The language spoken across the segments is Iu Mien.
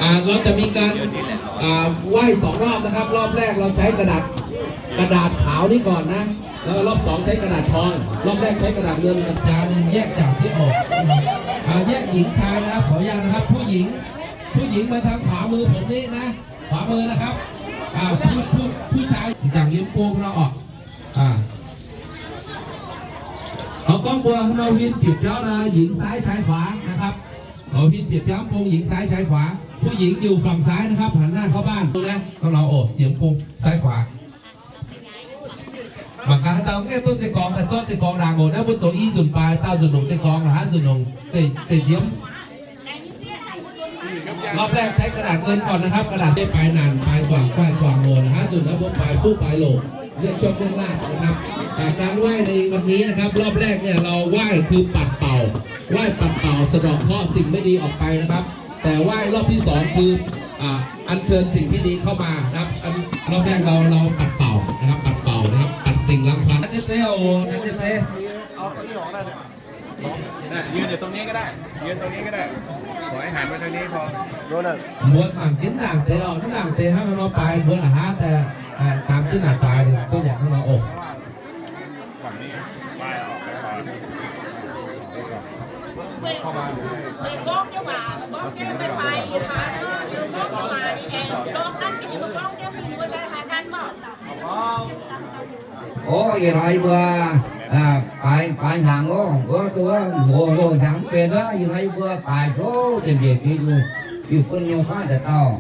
อ่า เราจะมีการ อ่า ไหว้สองรอบนะครับ รอบแรกเราใช้กระดาษ กระดาษขาวนี้ก่อนนะ แล้วรอบสองใช้กระดาษทอง รอบแรกใช้กระดาษเงินกับจานเนี่ยแยกจากเสียออกนะครับ อ่า แยกหญิงชายนะครับ ขออนุญาตนะครับ ผู้หญิง ผู้หญิงมาทางขวามือผมนี่นะ ขวามือนะครับ อ่า ผู้ ผู้ ผู้ชายจากเยี่ยมโกงเราออก อ่า เอากล้องบัวของเราวินปิดแล้วนะ หญิงซ้ายชายขวานะครับ เอาวินปิดแล้วโกงหญิงซ้ายชายขวา ผู้หญิงอยู่ฝั่งซ้ายนะครับ หันหน้าเข้าบ้านนะ ของเรา โอ้ เยี่ยมโกงซ้ายขวา Mangc gaax haaix dauh nqaeqv duqv zeiv gorngx, daaih zorqv zeiv gorngx ndaangc oc. Naaiv mbuo zoux i nzunc baaix, daauh nzunc longc zeiv gorngx, la'haav nzunc longc zeiv, zeiv nziemv. รอบแรกใช้กระดาษเงินก่อนนะครับ กระดาษ se baaix naanc baaix guangc guaih guangc oc. La'haav nzunc naaiv mbuo baaix fuqv baaix loc, เรียกโชคเรียกลาภนะครับ อ่า การไหว้ในวันนี้นะครับ รอบแรกเนี่ยเราไหว้คือปัดเป่า ไหว้ปัดเป่าสะเดาะเคราะห์สิ่งไม่ดีออกไปนะครับ แต่ไหว้รอบที่สองคือ อ่า อัญเชิญสิ่งที่ดีเข้ามานะครับ อัน รอบแรกเรา เราปัดเป่านะครับ ปัดเป่านะครับ ปัดสิ่งรังควาน นักเรียนเซลล์ นักเรียนเซลล์ น่ะ ยืนอยู่ตรงนี้ก็ได้ ยืนตรงนี้ก็ได้ ขอให้หันไปทางนี้พอ Mbuo mangc jienv ndaangc deix oc, mv ndaangc deix hnangv nor baaix mbuo la'haav daaih, aa, dangx jienv naaic baaix, duqv yaac hnangv nor oc. Ov, ih hnoi mbuo, aa, baaix, baaix hnyangx oc, mbuo duqv hlo hlo hnyangx mv benx wuov, ih hnoi mbuo baaix hlo ziepc nyeic fingx, iu-bun nyei faanv daaih dauh,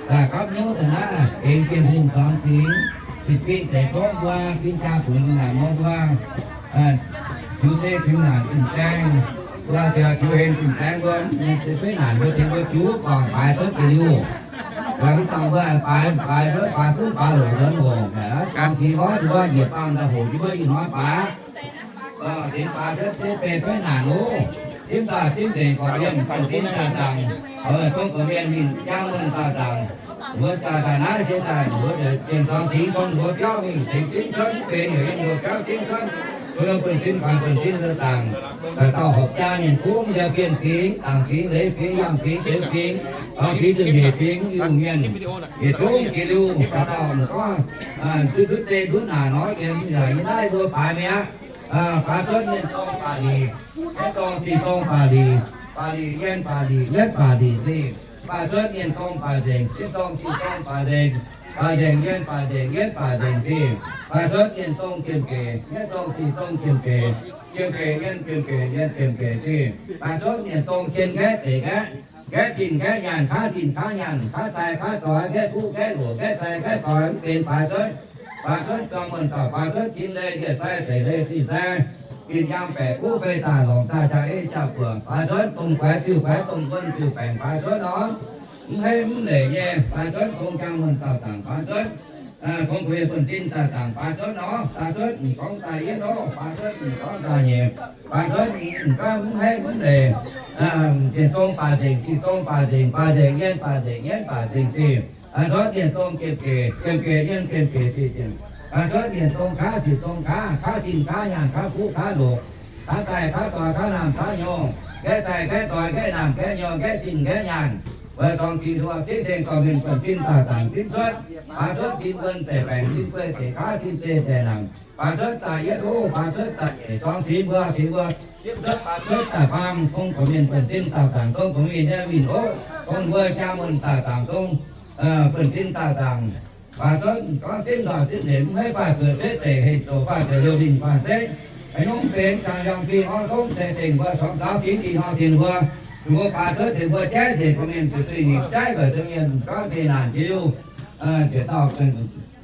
daaih gapv hnyouv daaih naaiv, aengx Bienh Hungh dorngx fingx, fingx deix gorngv mbuo, fingx jaa funx naaic mbuo, mbuo, aa, ziux deix ziux naanc zunh baeng, mbuo ziux heng zunh baeng mbuo, se fei naanc mbuo tengx mbuo ziux guangc baaix cuotv deix liuh. Mv baac mbuo baaix, baaix, baaix fuqv baaix loc nzuonx hoc, dorngx fingx gorngv mbuo njiec bangh daaih hoc mbuo ih hnoi baaix. Tengx baaix cuotv se fei fei naanc oc. Dimv daaih dimv deix gorqv-mienh, gorqv-mienh daaih zaangc, gorqv-mienh mingh jangv mienh daaih zaangc. Mbuo daaih daaih naaiv se daaih mbuo deix dienh dorngx fingx tong mbuo biauv mingh tengx dimv cuotv mv benx heuc yiem mbuo biauv dimv cuotv. Mbuo buonv-sin faanx buonv-sin se zaangc, daaih dauh horpc jaa mienh kungx yaac bienh fingx, zaangc fingx, leiz fingx, yangh fingx, zeux fingx, dorngx fingx zunh nyeic fingx, Iu-Mienh yietc zungv jiex liuh daaih dauh gorngv, ndutv ndutv deix ndutv naanc nor, yiem yaac yiem naaiv mbuo baaix mi'aqv. Baaix cuotv mienh dorng baac liqc, mienh dorng ziqc dorng baac liqc, baac liqc yienh baac liqc yietv baac liqc ziqc. Baaix cuotv mienh dorng baac nzengc, mienh dorng ziqc dorng baac nzengc, baac nzengc yienh baac nzengc yietv baac nzengc ziqc. Baaix cuotv mienh dorng jiem gec, mienh dorng ziqc dorng jiem gec, jiem gec yienh jiem gec yienh jiem gec ziqc. Baaix cuotv mienh dorng cien nqaeqv deic nqaeqv, nqaeqv zinh nqaeqv nyaanh, kaav zinh kaav nyaanh, kaav sai kaav doix, nqaeqv kuv nqaeqv loc, nqaeqv sai nqaeqv doix, mv benx baaix cuotv. Baaix cuotv jangv muonh dauh, baaix cuotv cin leiz, yietc sai zeic leiz, zinh sai, zinh yangh baeqc kuv fei daaih lorngc daaih jaa-ei jaa-buoqc, baac cuotv dongh guaix ziuh guaix, dongh wuonh ziuh baengc, baac cuotv nor, mv heiv mv leic nyei, baac cuotv tong jangv muonh dauh zaangc, baac cuotv tong gueix buonv-sin dauh zaangc, baac cuotv nor, baac cuotv mv gorngv daaih yietv nor, baac cuotv mv gorngv daaih nyeic, baac cuotv mv gorngv mv heiv mv leic, dienh dong baac nzengc, ziqc dong baac nzengc, baac nzengc yienh baac nzengc yietv baac nzengc ziqc. Baac cuotv dienh dong jiem gec, jiem gec yienh jiem gec ziqc. Baac cuotv dienh dong kaav ziqc dong kaav, kaav zinh kaav nyaanh, kaav kuv kaav loc, kaav sai kaav doix, kaav naamh kaav nyorng, nqaeqv sai nqaeqv doix, nqaeqv naamh nqaeqv nyorng, nqaeqv zinh nqaeqv nyaanh, weic zuangx zinh huoqv, zinh tengx dorh mienh buonv-sin dauh zaangc dimv cuotv. Baac cuotv zinh wuonh zeic baengc, zinh guei zeic kaav, zinh zeic zeic naamc, baac cuotv daaih yietv oc, baac cuotv daaih nyeic, dorngx fingx mbuo, fingx mbuo dimv cuotv, baac cuotv daaih faam, dongh gorqv-mienh buonv-sin dauh zaangc, dongh gorqv-mienh nyei winh oc, dongh mbuo jaa muonh dauh zaangc, dongh buonv-sin dauh zaangc. Baac cuotv gorngv dimv nzauh dimv nzengc, mv heiv faah zuoqc zeiv zeic, hec zoqc faah zuoqc liouh lingh faanh zeiv. Haaix nyungc mv benx, zaangc yangh fingx orn songv zeiv dengh mbuo corc dauh fingx ih hnoi tengx mbuo, tengx mbuo baac cuotv tengx mbuo jaiv nzengc, gorqv-mienh zuqc duih nyeic jaiv, gorqv-mienh gorngv deix naanc jiex liuh, ziouc dauh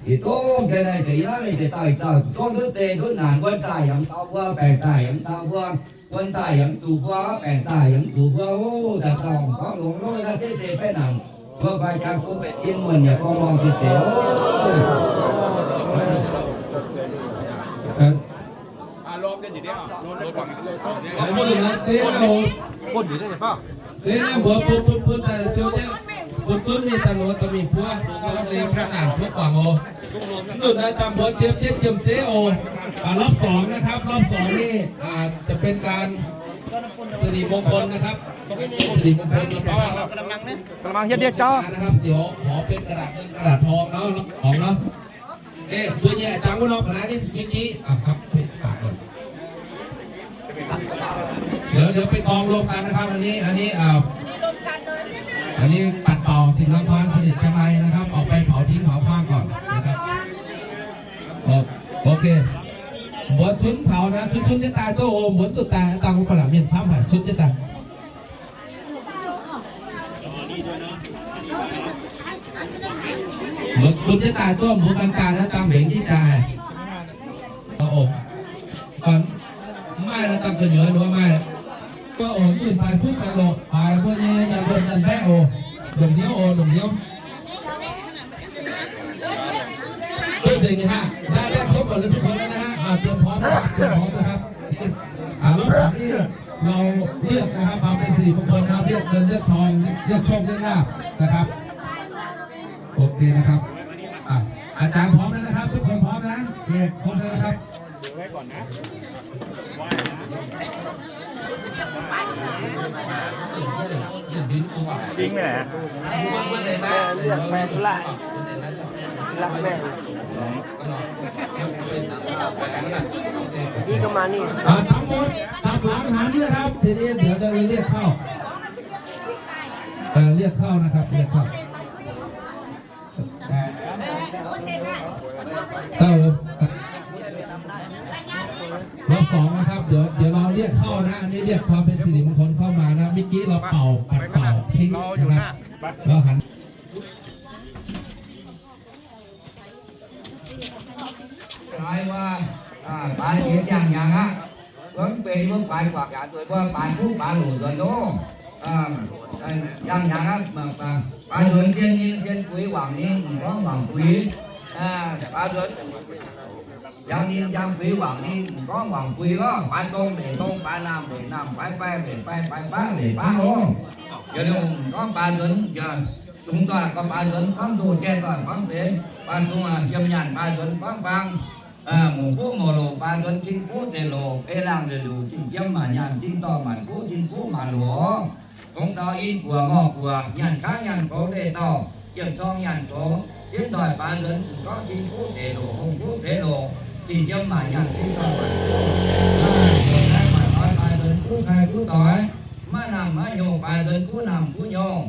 yietc zungv jienv naaiv deix, yie naaiv mingh deix dauh yietc dauh zungv ndutv deix ndutv naanc, wuonh daaih yaac mv taux mbuo, baengc daaih yaac mv taux mbuo, wuonh daaih yaac mv zuqc mbuo, baengc daaih yaac mv zuqc mbuo. Ov, daaih dauh gorngv longx lov naaiv deix deix baeqv naanc, mbuo fai jaa bun baeqc jien muonh yaac gorngv lorngh deix deix. Mv nzunc naaiv zeiv naaiv oc, zeiv naaiv mbuox bun bun bun daaih siou jienv, bun zunv mingh daaih longx daaih mingh buov, longx deix baeqv naanc buov guangc oc. Mv nzunc naaiv daaih mbuox jiem jienv jiem zeiv oc. อ่า รอบสองนะครับ รอบสองนี่ อ่า จะเป็นการสิริมงคลนะครับ สิริมงคล กระมังเนี่ย กระมังเฮียเดียเจ้า นะครับ เดี๋ยวขอเป็นกระดาษเงินกระดาษทองเนาะ ของเนาะ เอ๊ะ ตัวเนี่ยอาจารย์ก็นอกนะนี่ เมื่อกี้ อ่ะครับ ฝากก่อน เดี๋ยว เดี๋ยวไปกองรวมกันนะครับ อันนี้ อันนี้ อ่า อันนี้ปัดเป่าสิ่งอัมพรสนิทจังไรนะครับ ออกไปเผาทิ้งเผาขว้างก่อนนะครับ โอ โอเค Mbuo cunv taux naaiv, cunv cunv jienv daaih duqv oc. Mbuo zuqc daaih dangh wuov ba'laqc mienh camv haic, cunv jienv daaih. Mbuo cunv jienv daaih duqv, mbuo ganh daaih naaiv dangh mbenc jienv daaih. Oc, mv maaih naaiv dangh gu'nyuoz nduov maaih. Oc, mv baaix kuv baaix loqc, baaix mbuo nyei nyaanh mbuo nyaanh mbaeqv oc. Longc hnyouv oc, longc hnyouv. Duqv nzengc nyei haav. ได้ ได้ครบหมดแล้วทุกคนแล้วนะฮะ อ่า เตรียมพร้อมนะครับ เตรียมพร้อมนะครับ อ่า รอบสองนี่เราเลือกนะครับ ความเป็นสิริมงคลนะครับ เลือกเงินเลือกทอง เลือกโชคเลือกลาภนะครับ โอเคนะครับ อ่ะ อาจารย์พร้อมแล้วนะครับ ทุกคนพร้อมนะ โอเค ครบแล้วนะครับ ทิ้งไปไหนอะ เลือกแม่งธุระธุระแม่ง นี่ก็มานี่ อ่า ทั้งหมดกลับหลังหันนะครับ ทีนี้เดี๋ยวจะเรียกเข้า เอ่อ เรียกเข้านะครับ เรียกเข้า เออ รอบสองนะครับ เดี๋ยว เดี๋ยวเราเรียกเข้านะ อันนี้เรียกความเป็นสิริมงคลเข้ามานะ เมื่อกี้เราเป่า ปัดเป่าทิ้งนะครับ เราหัน Baaix waac, baaix jiex ziangh hnyangx aqv. Wuov benx wuov baaix guangc yaac dueic mbuo baaix kuv baaix loc nzuonx loh. Ziangh hnyangx aqv, baaix nzuonx zien ninh zien buix wangc ninh m'nqorngv wangc buix. Baaix nzuonx njang ninh njang buix wangc ninh m'nqorngv wangc buix loh. Baaix dong leic dong, baaix naamh leic naamh, baaix faix leic faix, baaix baqv leic baqv oc. Yaac ninh m'nqorngv baaix nzuonx, zungx doic gorngv baaix nzuonx, gorngv ndoh jai doic gorngv benx, baaix zungx jiem nyaanh baaix nzuonx gorngv bang. Muoc buv muoc loc baaix nzuonx, cing buv deix loc, ei laangh deix luc, cing jiem maanc nyaanh, cing dorh maanc buv, cing buv maanc loc oc. Zungx daux in buoc ngorh buoc, nyaanh kangv nyaanh goux leih dauh, jiem corng nyaanh goux, zien doic baaix nzuonx, gorngv cing buv deix loc, hungh buv deix loc, cing jiem maanc nyaanh, cing dorh maanc buv, maaih doix baaix nzuonx, buv kai buv doix, maiv namh maiv hnyouv baaix nzuonx, buv namh buv hnyouv,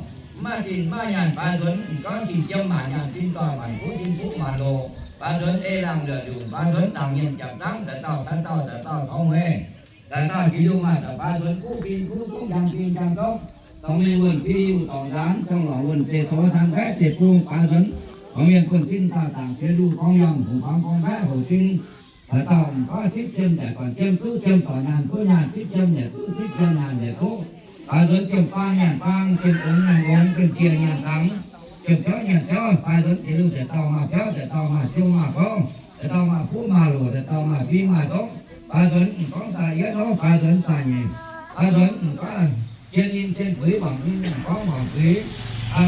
maiv zinh maiv nyaanh baaix nzuonx, gorngv cing jiem maanc nyaanh, cing dorh maanc buv, cing buv maanc loc, baaix nzuonx ei laangh luoqc liuc, baaix nzuonx dangc mienh japc zangv, daaih dauh caux dauh, daaih dauh taux hmei. Daaih dauh jiex liuh maaih daaih baaix nzuonx kuv bin kuv zungv, njang bin njang zungv, dorngx mienh wuonh fih liuh dorngx nzaanx, dorngx lorngc wuonh zeiv zoux, hnangv mbaeqv zeiv bung baaix nzuonx, dorngx mienh buonh zinh daaih zaangc jiex liuh gorngv yangh, hungh baamz gorngv mbaeqv hoc zinh, daaih dauh m'nqorngv zipv jiem yaac dorngc jiem, duqv jiem dorngc nyaanh, duqv nyaanh zipv jiem yaac duqv, zipv jiem nyaanh yaac duqv. Baaix nzuonx jiem faang nyaanh faang, jiem ongx nyaanh ongx, jiem jiex nyaanh dangx, jiem jauv nyaanh jauv, baaix nzuonx jiex liuh daaih dauh maaih jauv, daaih dauh maaih jung maaih gouv, daaih dauh maaih kuv maaih loc, daaih dauh maaih fing maaih zungv. Baaix nzuonx m'nqorngv daaih yietv nor, baaix nzuonx daaih nyeic, baaix nzuonx m'nqorngv jien ninh jien buix, wangc ninh m'nqorngv wangc buix,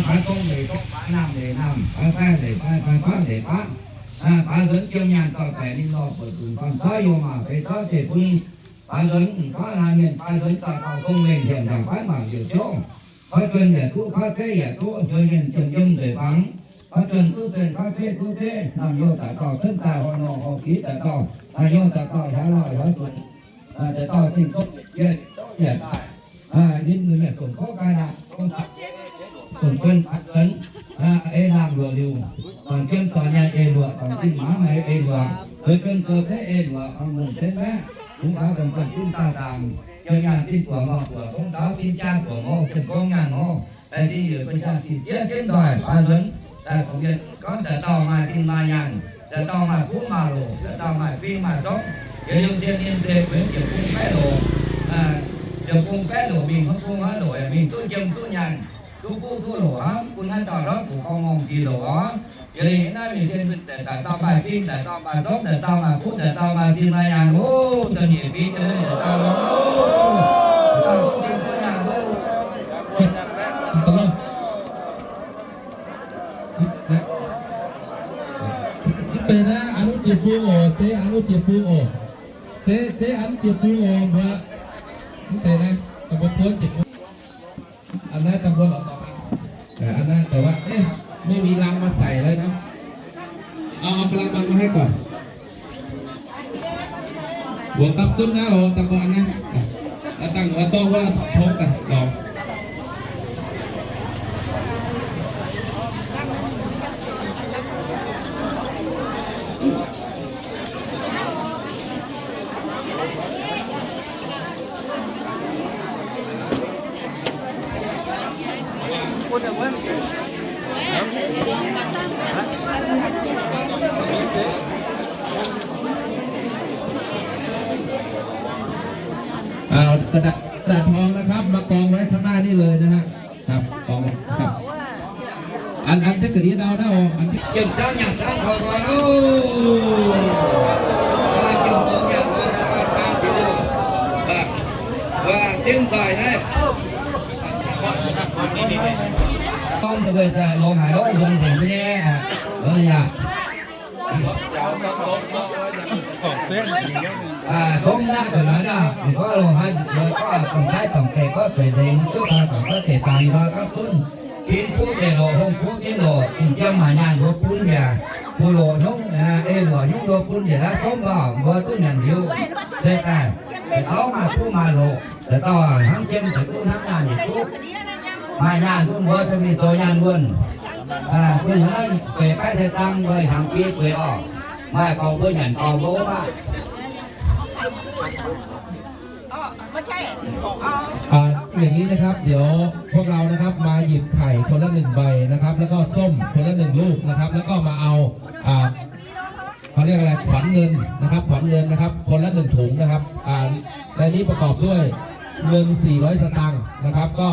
baaix dong leic dong, baaix naamh leic naamh, baaix faix leic faix, baaix baqv leic baqv. Baaix nzuonx jiem nyaanh dauh baeqc ninh lorh buoc zunc, faam zauv youh maac fei zauv zeiv bung. Baaix nzuonx m'nqorngv naaic mienh baaix nzuonx daaih dauh dongh mengh hienx ndaangc faix mangc liouc ziouv. Fai juonh yaac duqv, fai zeiv yaac duqv, nzuonx mienh jiem yiem nzueic fangx. Fai juonh duqv juonh, fai zeiv duqv zeiv, naamh youh daaih dauh cuotv daaih horh norh horh giz daaih dauh, naamh youh daaih dauh hiaaux lauh hiaaux zunc, daaih dauh zingh gouv yie zouv yaac daaih. Ninh mbuo mienh dongh kouv gai naamh, dongh juonh baaix nzuonx, ei laangh luoqc liuc, dorngc jiem dorngc nyaanh eix luoqc, dorngc zinh maaz maix eix luoqc, zoux juonh zoux zeiv eix luoqc, dorngc lungh zeiv mbaeqv, kungx taux dongh juonh zinh daaih zaangc, jiem nyaanh zinh buoc ngorh buoc, kungx taux zinh jaa buoc ngorh, jiem gong nyaanh ngorh, daaih zinh yietc buo jaa zinh diev jienv nzoih baaix nzuonx, daaih dongh mienh gorngv daaih dauh maaih zinh maaih nyaanh, daaih dauh maaih kuv maaih loc, daaih dauh maaih fing maaih zungv, jiex liuh zien ninh zeiv bueix ziepc bung baeqv loc, ziepc bung baeqv loc mingh, hmz bung haaix loc yaac mingh, duqv jiem duqv nyaanh, duqv kuv duqv loc hnangv, bun naaiv dauh ndortv guc gorngv ngongh jiex loc oc. Jiex liuh naaiv mingh zien daaih dauh maaih fing, daaih dauh maaih zungv, daaih dauh maaih kuv, daaih dauh maaih zinh maaih nyaanh oc. Da'nyeic fingx jiex liuh daaih dauh, daaih dauh duqv jiem duqv nyaanh oc. Mv deix naaiv an jiez bung oc, zeiv an jiez bung oc. Zeiv, zeiv an jiez bung oc, mbuo. Mv deix naaiv, mbuo buonv jiez bung. อันนั้นแต่ว่า เอ๊ะ ไม่มีลังมาใส่เลยนะ เอา เอากะละมังมาให้ก่อน หัวกับซุปนะ โอ้ ตะกอนนะ อ่ะ แล้วตั้งหัวโต๊ะว่าทบกัน ลอง เอากระดาษ กระดาษทองนะครับ มากองไว้ข้างหน้านี่เลยนะฮะ ครับ กอง ครับ อัน อันจะกระดิ่งเอาได้ออก อันที่เก็บเจ้าหยาบเจ้าของเรา เก็บของหยาบของเรา ว่า ว่า ว่า เต็มใส่ให้ ต้องจะไปจะลงหาร้อยลงถึงแย่อ่ะ เออ อย่า Aa, sôm naqv gu'nguaaic naaiv, ninh gorngv longc haaix, ninh gorngv dongh taiv dongh deix gorngv zueiz nzengc, zuqc daaih dongh gorngv deix dangx, ninh gorngv gapv gunv, tin fuqv deix lorqc, hungh fuqv jienv lorqc, dingc jiem haaix nyaanh mbuo bun yaac, bun loqc hnyouv, aa, ei luoqc hnyouv mbuo bun yaac naaiv sôm nor, mbuo duqv nyanc liuz, se daaih, deix dauh maaih fuqv maaih loqc, deix dauh hnamv jiem deix duqv hnamv nyaanh yietc duqv. Maaih nyaanh bun mbuo cuotv mingh zoux nyaanh wuonh. Aa, mbuo hnyangx naaiv gueix baeqv sai dang, mbuo hnyangx biei gueix oc. Maaih gorngv mbuo nyanc dorngx mbuo wuov maah. อ่า อย่างนี้นะครับ เดี๋ยวพวกเรานะครับ มาหยิบไข่คนละหนึ่งใบนะครับ แล้วก็ส้มคนละหนึ่งลูกนะครับ แล้วก็มาเอา อ่า เขาเรียกอะไร ขวัญเงินนะครับ ขวัญเงินนะครับ คนละหนึ่งถุงนะครับ อ่า ในนี้ประกอบด้วยเงินสี่ร้อยสตางค์นะครับ ก็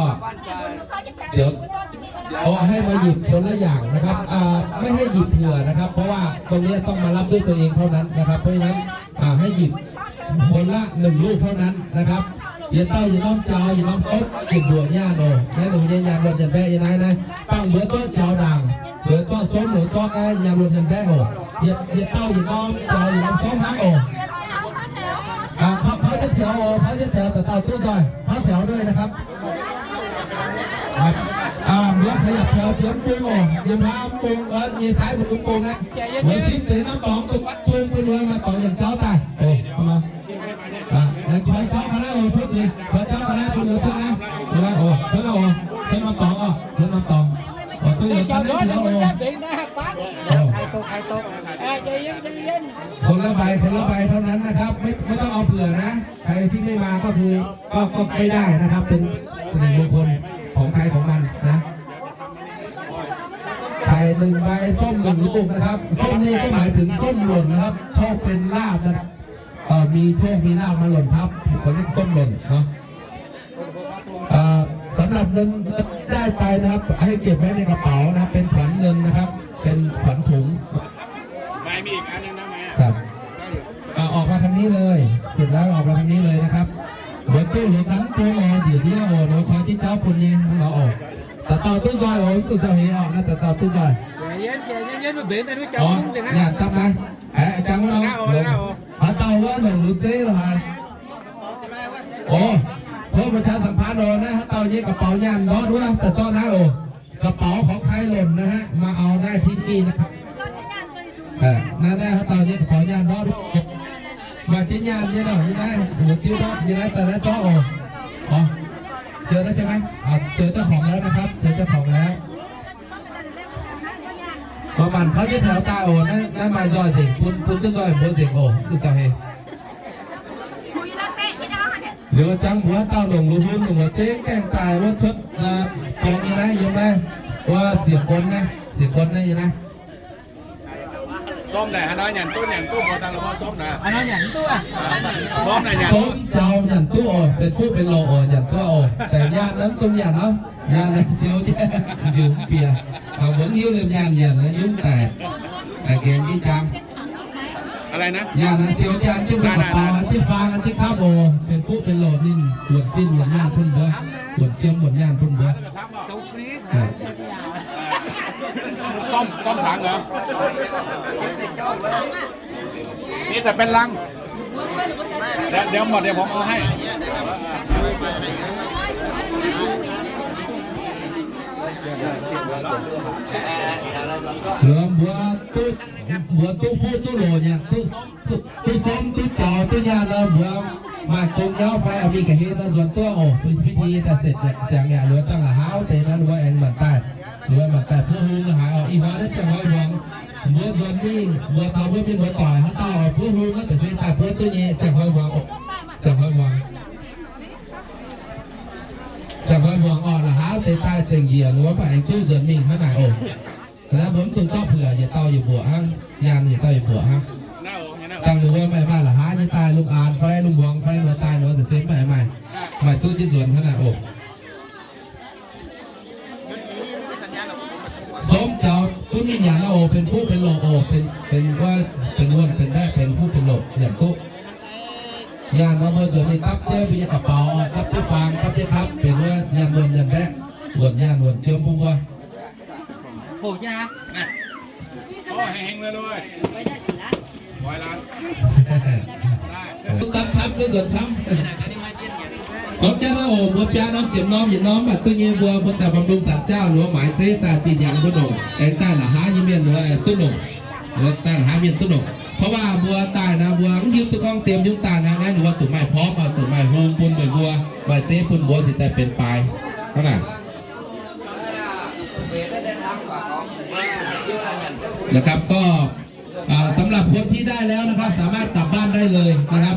เดี๋ยว เดี๋ยวให้มาหยิบคนละอย่างนะครับ อ่า ไม่ให้หยิบเผื่อนะครับ เพราะว่าตรงนี้ต้องมารับด้วยตัวเองเท่านั้นนะครับ เพราะฉะนั้น อ่า ให้หยิบคนละหนึ่งลูกเท่านั้นนะครับ Yietc dauh yietc norm jaux, yietc norm sopv, yietc mbuoqc nyaanh oc. Naaiv longc nyei nyaanh luonh nyanc mbaeqv yiem naaiv naaiv. Bangh mbuo zorqv jaux ndaangc, mbuo zorqv sopv, mbuo zorqv naaiv nyaanh luonh nyanc mbaeqv oc. Yietc, yietc dauh yietc norm jaux, yietc norm sopv hnangv oc. อ่า เขา เขาจะแถว เขาจะแถว แต่ dauh duqv nzoih เขาแถวด้วยนะครับ อ่า mbuo ขยับแถว jiem bung oc, yiem hnangv bung, aa, nyei saiv mbuo bung naaiv. Mbuo simv deix norm dorngx duqv fatv cung bun mbuo maaih dorngx yienc jauv daaih. Oc, อ่ะ เดี๋ยวถอยเจ้าคณะ โอ้ พูดสิ ถอยเจ้าคณะ คุณเหลือเชิญนะ เชิญนะ โอ้ เชิญนะ โอ้ เชิญมาตอง อ่ะ เชิญมาตอง โอ้ ตัวอย่างกันเลย เดี๋ยว โอ้ คนละใบ คนละใบเท่านั้นนะครับ ไม่ ไม่ต้องเอาเผื่อนะ ใครที่ไม่มาก็คือ ก็ ก็ไม่ได้นะครับ เป็นสิริมงคลของใครของมันนะ ไข่หนึ่งใบ ส้มหนึ่งลูกนะครับ ส้มนี่ก็หมายถึงส้มหล่นนะครับ โชคเป็นลาภนะครับ เอ่อ มีโชคมีลาภมาหล่นทับ เขาเรียกส้มหล่นเนาะ เอ่อ สำหรับเงินได้ไปนะครับ ให้เก็บไว้ในกระเป๋านะครับ เป็นขวัญเงินนะครับ เป็นขวัญถุง ไม่มีอีกอันนึงนะ ครับ อ่ะ ออกมาทางนี้เลย เสร็จแล้วออกมาทางนี้เลยนะครับ เดี๋ยวตู้เหลือตังค์ตู้รอ เดี๋ยวนี้ โอ้ เดี๋ยวคอยที่เจ้าคนนี้มาออก แต่เต่าตู้ซอย โอ้ ตู้เจ้าเฮออกนะ แต่เต่าตู้ซอย อ๋อ เนี่ย จำนะ เอ้ย อาจารย์ว่าน้อง หาเต่าว่าหลงหรือเจ๊เหรอฮะ โอ้ โทษประชาสัมพันธ์ โอ้ นะ เต่าเย่กระเป๋าย่านรถด้วย แต่ซ่อนนะ โอ้ กระเป๋าของใครหล่นนะฮะ มาเอาได้ที่นี่นะครับ เออ นั่นได้ครับ เต่าเย่กระเป๋าย่านรถด้วย มาที่ย่านนี่หน่อย นี่นะ หมูจิ้วรถ นี่นะ แต่ละเจ้า โอ้ อ๋อ เจอแล้วใช่ไหม อ่า เจอเจ้าของแล้วนะครับ เจอเจ้าของแล้ว Maaih maanc kouv jienv taux daaih oc. Naaiv, naaiv maaih nzoih nzengc, bun, bun duqv nzoih mbuo nzengc oc. Zuqc zaux heix. Liuz jangx mbuox dauh longc lu hun, longc mbuox zengv gaengh daaih wuov cuotv, gorngv nyei naaiv yiem naaiv, wuov siec gonv naaiv, siec gonv naaiv nyei naaiv. Somv naaic haaix nor nyanc duqv, nyanc duqv mbuo daaih la'mor somv naaic. Somv naaic nyanc, somv jaux nyanc duqv oc, benx fuqv benx loc oc, nyanc duqv oc. Deix nyaanh naaiv mv dungx nyanc nor, nyaanh naaiv siou jienv njiec mv bieqc. Mangc mbuo mv hiuv liemh nyaanh nyanc naaiv nyungc daic, daic nqaengx jienv jang. Nyaanh naaiv siou jienv jienv mbuo ga'baux, jienv faang, jienv kapv oc, benx fuqv benx loc ninh wuonc zinh wuonc nyaanh bun mbuo, wuonc jiem wuonc nyaanh bun mbuo. Somv, somv hnaangx oc. Ni daaih benx laangh. เดี๋ยว เดี๋ยวหมด เดี๋ยวผมเอาให้ เดี๋ยว Lorqc, mbuo duqv, mbuo duqv fuqv duqv loc nyei, duqv, duqv, duqv somv duqv jaux duqv nyaanh nor, mbuo maaih gong nyauv fai mingh ga'hlen nor nzuonx duqv oc. Bun พิธี daaih setv ziangx yaac luoqc dangh la'haav deix nor, mbuo aengx maanc daaih, mbuo maanc daaih buov hung la'haaix oc. Ih hnoi naaiv ziangh hnoi muangx, mbuo nzuonx mingh, mbuo taux mbuo mienh muoz-doic haaix dauh oix buov hung naaiv, da'seng daaih buov duqv nyei. Ziangh hnoi muangx oc, ziangh hnoi muangx. Ziangh hnoi muangx oc, la'haav deix daaih zengc njiec nor, mv baac aengx duqv nzuonx mingh hnangv naaic oc. Naaiv mbuo mv dungx zorqv buoqc, yietc dauh yietc mbuoqc hnangv, nyaanh yietc dauh yietc mbuoqc hnangv. Dangh ninh mbuo maaih, maaih la'haav nyei daaih, lungh aanx fai lungh muangx fai mbuo daaih nor, da'seng mv baac maaih, maaih duqv jienv nzuonx hnangv naaic oc. Somv jaux gunv mingh nyanc oc, benx fuqv benx loc oc, benx, benx wuonh benx mbaeqv, benx fuqv benx loc nyanc duqv. Nyaanh nor mbuo nzuonx mingh dapv jienv mbuo nyei ga'baux, dapv jienv faang, dapv jienv kapv, benx wuov nyaanh wuonh nyaanh mbaeqv, wuonc nyaanh wuonc jiem bun mbuo. Dapv camv duqv nzuonx camv. Gorngv jangv naaiv oc, mbuo biaa norm ziepc norm yietc norm mv baac duqv nyei, mbuo, mbuo daaih bamv lungh sanc jauv, mbuo maaiz zeiv daaih dinh nyanc duqv nongc, aengx daaih la'haav nyei mienh mbuo duqv nongc, mbuo daaih la'haav mienh duqv nongc. เพราะว่า mbuo daaih naaiv mbuo mv hiuv duqv gorngv diem nyungc daaih naaiv, naaiv ninh mbuo zuqc maaih พร้อม oc, zuqc maaih hung bun meih mbuo, maaih zeiv bun mbuo cingx daaih benx baaix hnangv naaic. นะครับ ก็ อ่า สำหรับคนที่ได้แล้วนะครับ สามารถกลับบ้านได้เลยนะครับ